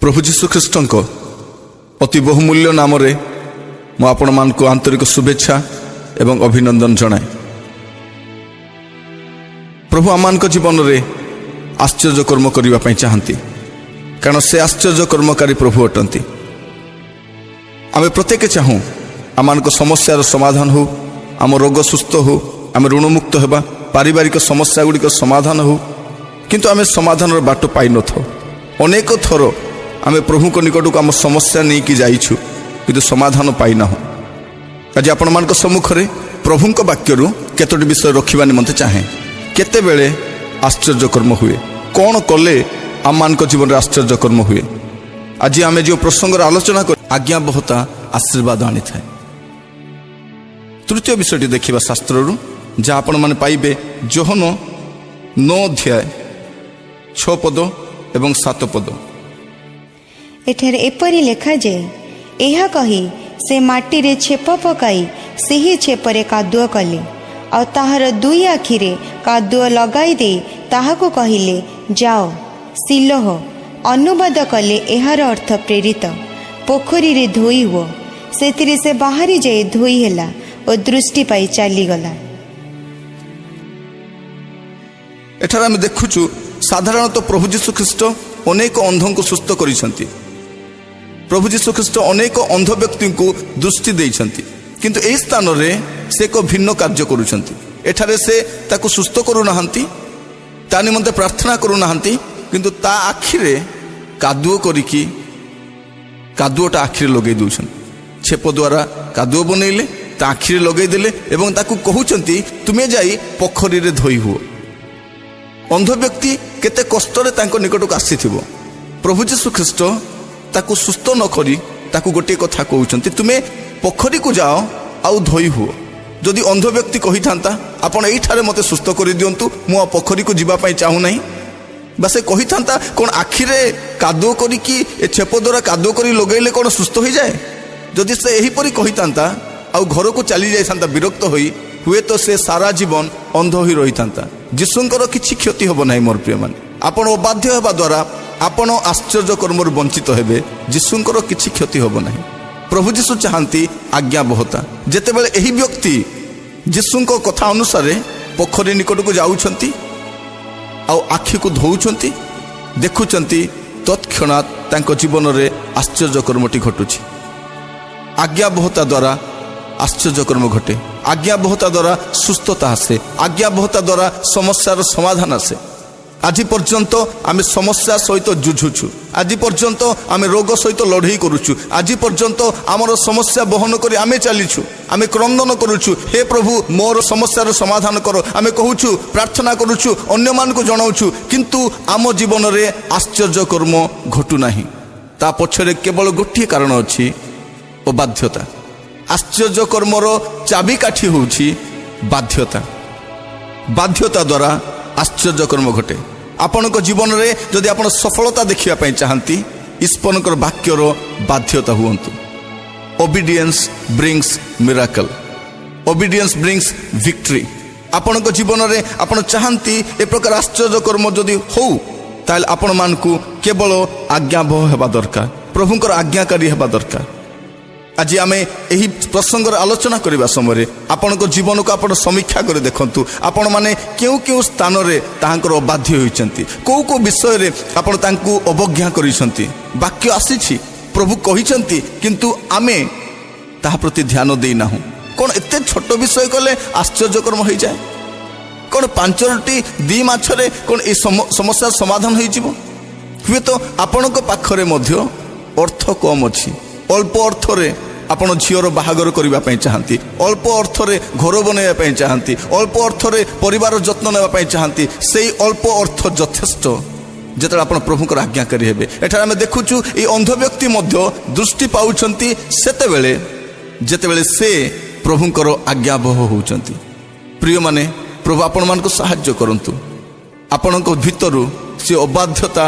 ପ୍ରଭୁ ଯୀଶୁଖ୍ରୀଷ୍ଟଙ୍କ ଅତି ବହୁମୂଲ୍ୟ ନାମରେ ମୁଁ ଆପଣମାନଙ୍କୁ ଆନ୍ତରିକ ଶୁଭେଚ୍ଛା ଏବଂ ଅଭିନନ୍ଦନ ଜଣାଏ। ପ୍ରଭୁ ଆମମାନଙ୍କ ଜୀବନରେ ଆଶ୍ଚର୍ଯ୍ୟ କର୍ମ କରିବା ପାଇଁ ଚାହାନ୍ତି, କାରଣ ସେ ଆଶ୍ଚର୍ଯ୍ୟ କର୍ମକାରୀ ପ୍ରଭୁ ଅଟନ୍ତି। ଆମେ ପ୍ରତ୍ୟେକ ଚାହୁଁ ଆମମାନଙ୍କ ସମସ୍ୟାର ସମାଧାନ ହେଉ, ଆମ ରୋଗ ସୁସ୍ଥ ହେଉ, ଆମେ ଋଣମୁକ୍ତ ହେବା, ପାରିବାରିକ ସମସ୍ୟା ଗୁଡ଼ିକ ସମାଧାନ ହେଉ। କିନ୍ତୁ ଆମେ ସମାଧାନର ବାଟ ପାଇନଥାଉ। ଅନେକ ଥର ଆମେ ପ୍ରଭୁଙ୍କ ନିକଟକୁ ଆମ ସମସ୍ୟା ନେଇକି ଯାଇଛୁ, କିନ୍ତୁ ସମାଧାନ ପାଇନାହୁଁ। ଆଜି ଆପଣମାନଙ୍କ ସମ୍ମୁଖରେ ପ୍ରଭୁଙ୍କ ବାକ୍ୟରୁ କେତୋଟି ବିଷୟ ରଖିବା ନିମନ୍ତେ ଚାହେଁ। କେତେବେଳେ ଆଶ୍ଚର୍ଯ୍ୟ କର୍ମ ହୁଏ? କ'ଣ କଲେ ଆମମାନଙ୍କ ଜୀବନରେ ଆଶ୍ଚର୍ଯ୍ୟ କର୍ମ ହୁଏ? ଆଜି ଆମେ ଯେଉଁ ପ୍ରସଙ୍ଗରେ ଆଲୋଚନା କରୁ, ଆଜ୍ଞାବହତା ଆଶୀର୍ବାଦ ଆଣିଥାଏ। ତୃତୀୟ ବିଷୟଟି ଦେଖିବା ଶାସ୍ତ୍ରରୁ, ଯାହା ଆପଣମାନେ ପାଇବେ ଯୋହନ 9 ଅଧ୍ୟାୟ 6 ପଦ ଏବଂ 7 ପଦ। ଏଠାରେ ଏପରି ଲେଖାଯାଏ, ଏହା କହି ସେ ମାଟିରେ ଛେପ ପକାଇ ସେହି ଛେପରେ କାଦୁଅ କଲେ ଆଉ ତାହାର ଦୁଇ ଆଖିରେ କାଦୁଅ ଲଗାଇ ଦେଇ ତାହାକୁ କହିଲେ, ଯାଅ, ସିଲୋହ, ଅନୁବାଦ କଲେ ଏହାର ଅର୍ଥ ପ୍ରେରିତ, ପୋଖରୀରେ ଧୋଇ ହୁଅ। ସେଥିରେ ସେ ବାହାରି ଯାଇ ଧୋଇ ହେଲା ଓ ଦୃଷ୍ଟି ପାଇ ଚାଲିଗଲା। ଏଠାରେ ଆମେ ଦେଖୁଛୁ, ସାଧାରଣତଃ ପ୍ରଭୁ ଯୀଶୁ ଖ୍ରୀଷ୍ଟ ଅନେକ ଅନ୍ଧଙ୍କୁ ସୁସ୍ଥ କରିଛନ୍ତି। ପ୍ରଭୁ ଯୀଶୁ ଖ୍ରୀଷ୍ଟ ଅନେକ ଅନ୍ଧ ବ୍ୟକ୍ତିଙ୍କୁ ଦୃଷ୍ଟି ଦେଇଛନ୍ତି। କିନ୍ତୁ ଏହି ସ୍ଥାନରେ ସେ ଏକ ଭିନ୍ନ କାର୍ଯ୍ୟ କରୁଛନ୍ତି। ଏଠାରେ ସେ ତାକୁ ସୁସ୍ଥ କରୁନାହାନ୍ତି, ତା ନିମନ୍ତେ ପ୍ରାର୍ଥନା କରୁନାହାନ୍ତି, କିନ୍ତୁ ତା ଆଖିରେ କାଦୁଅ କରିକି କାଦୁଅଟା ଆଖିରେ ଲଗେଇ ଦେଉଛନ୍ତି। ଛେପ ଦ୍ୱାରା କାଦୁଅ ବନେଇଲେ, ତା ଆଖିରେ ଲଗେଇଦେଲେ ଏବଂ ତାକୁ କହୁଛନ୍ତି, ତୁମେ ଯାଇ ପୋଖରୀରେ ଧୋଇ ହୁଅ। ଅନ୍ଧ ବ୍ୟକ୍ତି କେତେ କଷ୍ଟରେ ତାଙ୍କ ନିକଟକୁ ଆସିଥିବ। ପ୍ରଭୁ ଯୀଶୁ ଖ୍ରୀଷ୍ଟ ତାକୁ ସୁସ୍ଥ ନ କରି ତାକୁ ଗୋଟିଏ କଥା କହୁଛନ୍ତି, ତୁମେ ପୋଖରୀକୁ ଯାଅ ଆଉ ଧୋଇ ହୁଅ। ଯଦି ଅନ୍ଧ ବ୍ୟକ୍ତି କହିଥାନ୍ତା, ଆପଣ ଏଇଠାରେ ମୋତେ ସୁସ୍ଥ କରିଦିଅନ୍ତୁ, ମୁଁ ଆଉ ପୋଖରୀକୁ ଯିବା ପାଇଁ ଚାହୁଁନାହିଁ, ବା ସେ କହିଥାନ୍ତା, କ'ଣ ଆଖିରେ କାଦୁଅ କରିକି ଏ ଛେପ ଦ୍ୱାରା କାଦୁଅ କରି ଲଗେଇଲେ କ'ଣ ସୁସ୍ଥ ହୋଇଯାଏ? ଯଦି ସେ ଏହିପରି କହିଥାନ୍ତା ଆଉ ଘରକୁ ଚାଲି ଯାଇଥାନ୍ତା ବିରକ୍ତ ହୋଇ, ହୁଏତ ସେ ସାରା ଜୀବନ ଅନ୍ଧ ହୋଇ ରହିଥାନ୍ତା। ଯୀଶୁଙ୍କର କିଛି କ୍ଷତି ହେବ ନାହିଁ। ମୋର ପ୍ରିୟମାନେ, ଆପଣ ଅବାଧ୍ୟ ହେବା ଦ୍ୱାରା ଆପଣ ଆଶ୍ଚର୍ଯ୍ୟ କର୍ମରୁ ବଞ୍ଚିତ ହେବେ, ଯୀଶୁଙ୍କର କିଛି କ୍ଷତି ହେବ ନାହିଁ। ପ୍ରଭୁ ଯୀଶୁ ଚାହାନ୍ତି ଆଜ୍ଞାବହତା। ଯେତେବେଳେ ଏହି ବ୍ୟକ୍ତି ଯୀଶୁଙ୍କ କଥା ଅନୁସାରେ ପୋଖରୀ ନିକଟକୁ ଯାଉଛନ୍ତି ଆଉ ଆଖିକୁ ଧୋଉଛନ୍ତି, ଦେଖୁଛନ୍ତି, ତତ୍କ୍ଷଣାତ୍ ତାଙ୍କ ଜୀବନରେ ଆଶ୍ଚର୍ଯ୍ୟ କର୍ମଟି ଘଟୁଛି। ଆଜ୍ଞାବହତା ଦ୍ୱାରା ଆଶ୍ଚର୍ଯ୍ୟ କର୍ମ ଘଟେ। ଆଜ୍ଞାବହତା ଦ୍ୱାରା ସୁସ୍ଥତା ଆସେ। ଆଜ୍ଞାବହତା ଦ୍ୱାରା ସମସ୍ୟାର ସମାଧାନ ଆସେ। ଆଜି ପର୍ଯ୍ୟନ୍ତ ଆମେ ସମସ୍ୟା ସହିତ ଯୁଝୁଛୁ। ଆଜି ପର୍ଯ୍ୟନ୍ତ ଆମେ ରୋଗ ସହିତ ଲଢ଼େଇ କରୁଛୁ। ଆଜି ପର୍ଯ୍ୟନ୍ତ ଆମର ସମସ୍ୟା ବହନ କରି ଆମେ ଚାଲିଛୁ। ଆମେ କ୍ରନ୍ଦନ କରୁଛୁ, ହେ ପ୍ରଭୁ, ମୋର ସମସ୍ୟାର ସମାଧାନ କର। ଆମେ କହୁଛୁ, ପ୍ରାର୍ଥନା କରୁଛୁ, ଅନ୍ୟମାନଙ୍କୁ ଜଣାଉଛୁ, କିନ୍ତୁ ଆମ ଜୀବନରେ ଆଶ୍ଚର୍ଯ୍ୟ କର୍ମ ଘଟୁନାହିଁ। ତା ପଛରେ କେବଳ ଗୋଟିଏ କାରଣ ଅଛି, ଅବାଧ୍ୟତା। ଆଶ୍ଚର୍ଯ୍ୟ କର୍ମର ଚାବିକାଠି ହେଉଛି ବାଧ୍ୟତା। ବାଧ୍ୟତା ଦ୍ୱାରା ଆଶ୍ଚର୍ଯ୍ୟ କର୍ମ ଘଟେ। ଆପଣଙ୍କ ଜୀବନରେ ଯଦି ଆପଣ ସଫଳତା ଦେଖିବା ପାଇଁ ଚାହାନ୍ତି, ଈଶ୍ୱରଙ୍କର ବାକ୍ୟର ବାଧ୍ୟତା ହୁଅନ୍ତୁ। Obedience brings miracle. Obedience brings victory. ଆପଣଙ୍କ ଜୀବନରେ ଆପଣ ଚାହାନ୍ତି ଏ ପ୍ରକାର ଆଶ୍ଚର୍ଯ୍ୟ କର୍ମ ଯଦି ହଉ, ତାହେଲେ ଆପଣମାନଙ୍କୁ କେବଳ ଆଜ୍ଞାବହ ହେବା ଦରକାର, ପ୍ରଭୁଙ୍କର ଆଜ୍ଞାକାରୀ ହେବା ଦରକାର। ଆଜି ଆମେ ଏହି ପ୍ରସଙ୍ଗର ଆଲୋଚନା କରିବା ସମୟରେ ଆପଣଙ୍କ ଜୀବନକୁ ଆପଣ ସମୀକ୍ଷା କରି ଦେଖନ୍ତୁ, ଆପଣମାନେ କେଉଁ କେଉଁ ସ୍ଥାନରେ ତାହାଙ୍କର ଅବାଧ୍ୟ ହୋଇଛନ୍ତି, କେଉଁ କେଉଁ ବିଷୟରେ ଆପଣ ତାଙ୍କୁ ଅବଜ୍ଞା କରିଛନ୍ତି। ବାକ୍ୟ ଆସିଛି, ପ୍ରଭୁ କହିଛନ୍ତି, କିନ୍ତୁ ଆମେ ତାହା ପ୍ରତି ଧ୍ୟାନ ଦେଇନାହୁଁ। କ'ଣ ଏତେ ଛୋଟ ବିଷୟ କଲେ ଆଶ୍ଚର୍ଯ୍ୟକର୍ମ ହୋଇଯାଏ? କ'ଣ ପାଞ୍ଚଟି ଦି ମାଛରେ କ'ଣ ଏ ସମସ୍ୟାର ସମାଧାନ ହୋଇଯିବ? ହୁଏତ ଆପଣଙ୍କ ପାଖରେ ମଧ୍ୟ ଅର୍ଥ କମ୍ ଅଛି। ଅଳ୍ପ ଅର୍ଥରେ ଆପଣ ଝିଅର ବାହାଘର କରିବା ପାଇଁ ଚାହାନ୍ତି, ଅଳ୍ପ ଅର୍ଥରେ ଘର ବନାଇବା ପାଇଁ ଚାହାନ୍ତି, ଅଳ୍ପ ଅର୍ଥରେ ପରିବାର ଯତ୍ନ ନେବା ପାଇଁ ଚାହାନ୍ତି। ସେଇ ଅଳ୍ପ ଅର୍ଥ ଯଥେଷ୍ଟ, ଯେତେବେଳେ ଆପଣ ପ୍ରଭୁଙ୍କର ଆଜ୍ଞାକାରୀ ହେବେ। ଏଠାରେ ଆମେ ଦେଖୁଛୁ, ଏଇ ଅନ୍ଧ ବ୍ୟକ୍ତି ମଧ୍ୟ ଦୃଷ୍ଟି ପାଉଛନ୍ତି ସେତେବେଳେ, ଯେତେବେଳେ ସେ ପ୍ରଭୁଙ୍କର ଆଜ୍ଞାବହ ହେଉଛନ୍ତି। ପ୍ରିୟମାନେ, ପ୍ରଭୁ ଆପଣମାନଙ୍କୁ ସାହାଯ୍ୟ କରନ୍ତୁ। ଆପଣଙ୍କ ଭିତରୁ ସେ ଅବାଧ୍ୟତା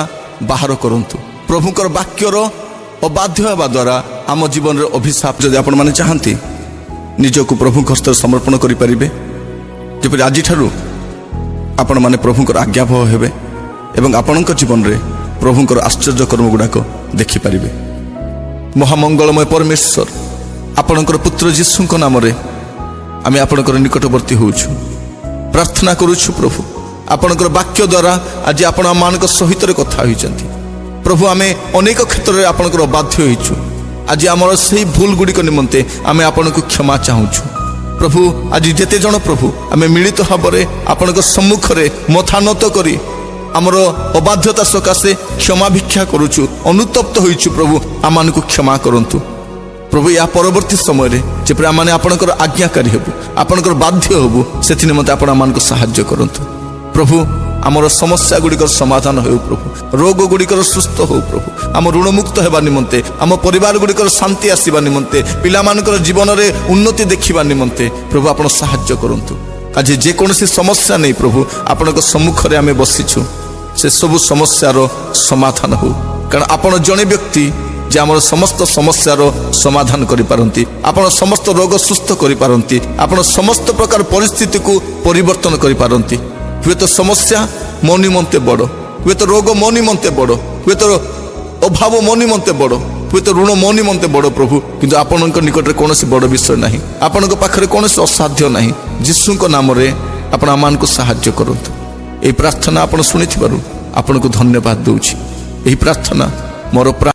ବାହାର କରନ୍ତୁ। ପ୍ରଭୁଙ୍କର ବାକ୍ୟର ଅବାଧ୍ୟ ହେବା ଦ୍ୱାରା ଆମ ଜୀବନରେ ଅଭିଶାପ। ଯଦି ଆପଣମାନେ ଚାହାନ୍ତି, ନିଜକୁ ପ୍ରଭୁଙ୍କ ହସ୍ତରେ ସମର୍ପଣ କରିପାରିବେ, ଯେପରି ଆଜିଠାରୁ ଆପଣମାନେ ପ୍ରଭୁଙ୍କର ଆଜ୍ଞାବହ ହେବେ ଏବଂ ଆପଣଙ୍କ ଜୀବନରେ ପ୍ରଭୁଙ୍କର ଆଶ୍ଚର୍ଯ୍ୟ କର୍ମ ଗୁଡ଼ାକ ଦେଖିପାରିବେ। ମହାମଙ୍ଗଳମୟ ପରମେଶ୍ୱର, ଆପଣଙ୍କର ପୁତ୍ର ଯୀଶୁଙ୍କ ନାମରେ ଆମେ ଆପଣଙ୍କର ନିକଟବର୍ତ୍ତୀ ହେଉଛୁ, ପ୍ରାର୍ଥନା କରୁଛୁ। ପ୍ରଭୁ, ଆପଣଙ୍କର ବାକ୍ୟ ଦ୍ୱାରା ଆଜି ଆପଣ ଆମମାନଙ୍କ ସହିତ କଥା ହୋଇଛନ୍ତି। ପ୍ରଭୁ, ଆମେ ଅନେକ କ୍ଷେତ୍ରରେ ଆପଣଙ୍କର ଅବାଧ୍ୟ ହୋଇଛୁ। ଆଜି ଆମର ସେଇ ଭୁଲ ଗୁଡ଼ିକ ନିମନ୍ତେ ଆମେ ଆପଣଙ୍କୁ କ୍ଷମା ଚାହୁଁଛୁ। ପ୍ରଭୁ, ଆଜି ଯେତେ ଜଣ ପ୍ରଭୁ ଆମେ ମିଳିତ ଭାବରେ ଆପଣଙ୍କ ସମ୍ମୁଖରେ ମଥାନତ କରି ଆମର ଅବାଧ୍ୟତା ସକାଶେ କ୍ଷମା ଭିକ୍ଷା କରୁଛୁ, ଅନୁତପ୍ତ ହୋଇଛୁ, ପ୍ରଭୁ, ଆମମାନଙ୍କୁ କ୍ଷମା କରନ୍ତୁ। ପ୍ରଭୁ, ଏହା ପରବର୍ତ୍ତୀ ସମୟରେ ଯେପରି ଆମମାନେ ଆପଣଙ୍କର ଆଜ୍ଞାକାରୀ ହେବୁ, ଆପଣଙ୍କର ବାଧ୍ୟ ହେବୁ, ସେଥି ନିମନ୍ତେ ଆପଣ ଆମମାନଙ୍କୁ ସାହାଯ୍ୟ କରନ୍ତୁ। ପ୍ରଭୁ, ଆମର ସମସ୍ୟା ଗୁଡ଼ିକର ସମାଧାନ ହେଉ। ପ୍ରଭୁ, ରୋଗ ଗୁଡ଼ିକର ସୁସ୍ଥ ହେଉ। ପ୍ରଭୁ, ଆମ ଋଣମୁକ୍ତ ହେବା ନିମନ୍ତେ, ଆମ ପରିବାର ଗୁଡ଼ିକର ଶାନ୍ତି ଆସିବା ନିମନ୍ତେ, ପିଲାମାନଙ୍କର ଜୀବନରେ ଉନ୍ନତି ଦେଖିବା ନିମନ୍ତେ ପ୍ରଭୁ, ଆପଣ ସାହାଯ୍ୟ କରନ୍ତୁ। ଆଜି ଯେକୌଣସି ସମସ୍ୟା ନେଇ ପ୍ରଭୁ ଆପଣଙ୍କ ସମ୍ମୁଖରେ ଆମେ ବସିଛୁ, ସେ ସବୁ ସମସ୍ୟାର ସମାଧାନ ହେଉ। କାରଣ ଆପଣ ଜଣେ ବ୍ୟକ୍ତି ଯେ ଆମର ସମସ୍ତ ସମସ୍ୟାର ସମାଧାନ କରିପାରନ୍ତି। ଆପଣ ସମସ୍ତ ରୋଗ ସୁସ୍ଥ କରିପାରନ୍ତି। ଆପଣ ସମସ୍ତ ପ୍ରକାର ପରିସ୍ଥିତିକୁ ପରିବର୍ତ୍ତନ କରିପାରନ୍ତି। ହୁଏତ ସମସ୍ୟା ମୋ ନିମନ୍ତେ ବଡ଼, ହୁଏତ ରୋଗ ମୋ ନିମନ୍ତେ ବଡ଼, ହୁଏତ ଅଭାବ ମୋ ନିମନ୍ତେ ବଡ଼, ହୁଏତ ଋଣ ମୋ ନିମନ୍ତେ ବଡ଼ ପ୍ରଭୁ, କିନ୍ତୁ ଆପଣଙ୍କ ନିକଟରେ କୌଣସି ବଡ଼ ବିଷୟ ନାହିଁ। ଆପଣଙ୍କ ପାଖରେ କୌଣସି ଅସାଧ୍ୟ ନାହିଁ। ଯୀଶୁଙ୍କ ନାମରେ ଆପଣ ଆମମାନଙ୍କୁ ସାହାଯ୍ୟ କରନ୍ତୁ। ଏହି ପ୍ରାର୍ଥନା ଆପଣ ଶୁଣିଥିବାରୁ ଆପଣଙ୍କୁ ଧନ୍ୟବାଦ ଦେଉଛି। ଏହି ପ୍ରାର୍ଥନା ମୋର ପ୍ରା